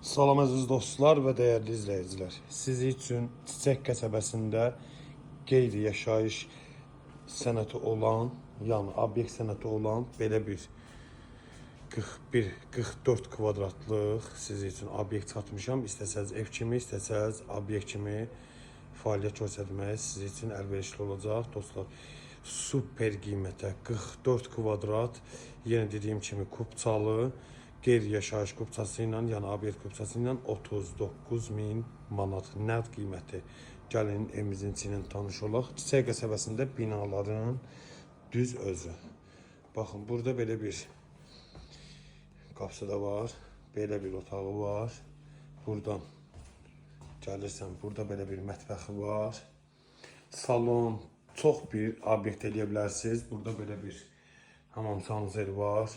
Salam əziz dostlar və dəyərli izləyicilər. Sizi üçün Çiçək qəsəbəsində qeyri-yaşayış sənəti olan, yəni obyekt sənəti olan belə bir 41-44 kvadratlıq sizi üçün obyekt çatmışam. İstəsəz ev kimi, istəsəz obyekt kimi fəaliyyət göstərmək sizi üçün əlverişli olacaq dostlar. Super qiymətə 44 kvadrat, yenə dediyim kimi kupçalı, qeyri-yaşayış kupçası ilə, yəni obyekt kupçası ilə 39 min manat nəqd qiyməti. Gəlin evimizin içi ilə tanış olaq. Çiçək qəsəbəsində binaların düz özü. Baxın, burada belə bir qapısı da var. Belə bir otağı var. Buradan gəlirsən, burada belə bir mətbəxi var. Salon, çox bir obyekt eləyə bilərsiniz. Burada belə bir hamam sanuzeli var.